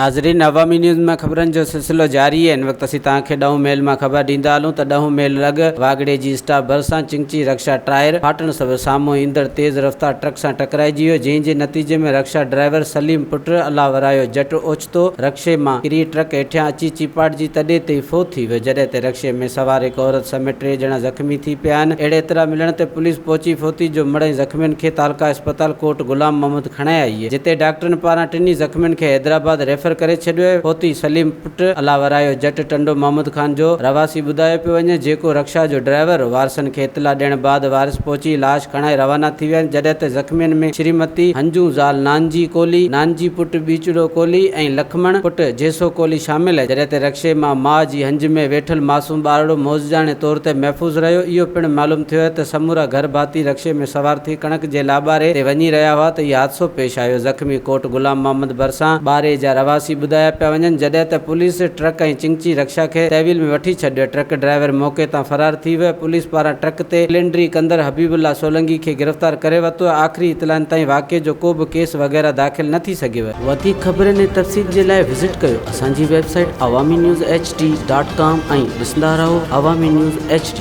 ناظرين عوامي نيوز مان خبرن جو سلسلو جاري آهي هن وقت اسين توهان کي ڏهون ميل مان خبر ڏيندا هلون ته ڏهون ميل لڳ واڳڙي جي اسٽاپ ڀرسان چنگچي رڪشا ٽائر ڦاٽڻ سبب سامهون ايندڙ تيز رفتار ٽرڪ سان ٽڪرائجي ويو جنهن جي نتيجي ۾ رڪشا ڊرائيور سليم پٽ الله ورايو جٽ اوچتو رڪشي مان ڪري ٽرڪ هيٺيان اچي چيپاٽجي تڏي تي ئي فوت ٿي ويو جڏهن ته رڪشي ۾ سوار هڪ عورت سميت ٽي ڄڻا زخمي ٿي پيا آهن اهڙي اطلاع ملڻ تي پوليس پهچي فوتي جو مڙهه ۽ زخمين کي تعلقه اسپتال ڪوٽ غلام محمد کڻائي آئي جتي ڊاڪٽرن پاران ٽنهي زخمين کي حيدرآباد ريفر ڪري ڇڏيو آهي. فوتي سليم پٽ الله ورايو جٽ ٽنڊو محمد خان جو رهواسي ٻڌايو پيو وڃي جيڪو رڪشا جو ڊرائيور هو. وارثن کي اطلاع ڏيڻ بعد وارث پهچي لاش کڻائي روانا ٿي ويا آهن جڏهن ته زخمين ۾ شريمتي هنجون زال نانجي ڪولهي، نانجي پٽ ٻيچڙو ڪولهي ۽ لکمڻ پٽ جيسو ڪولهي شامل آهي جڏهن ته رڪشي مان ماء جي هنج ۾ ويٺل معصوم ٻارڙو معجزاڻي طور تي محفوظ رهيو. اهو پڻ معلوم ٿيو آهي ته سمورا گهر ڀاتي رڪشي ۾ سوار ٿي ڪڻڪ جي لاٻاري تي وڃي رهيا هئا ته هي حادثو پيش آيو. زخمي ڪوٽ غلام محمد ڀرسان ٻاري جا رهواسي ٻڌايا پيا وڃن جڏهن ته پوليس ٽرڪ ۽ چنگچي رڪشا کي تحويل ۾ وٺي ڇڏيو. ٽرڪ ڊرائيور موقعي تان فرار ٿي ويو. پوليس پاران ٽرڪ تي ڪلينڊري ڪندڙ حبيب الله سولنگي کي گرفتار ڪري ورتو آهي. آخري اطلاعن تائين واقعي جو ڪو به ڪيس وغيره داخل نه ٿي سگهيو آهي. وڌيڪ خبرن ۽ تفصيل جي لاء وزٽ ڪيو اسان جي website Awami news H D dot com ۽ ڏسندا رهو عوامي نيوز ايڇ ڊي.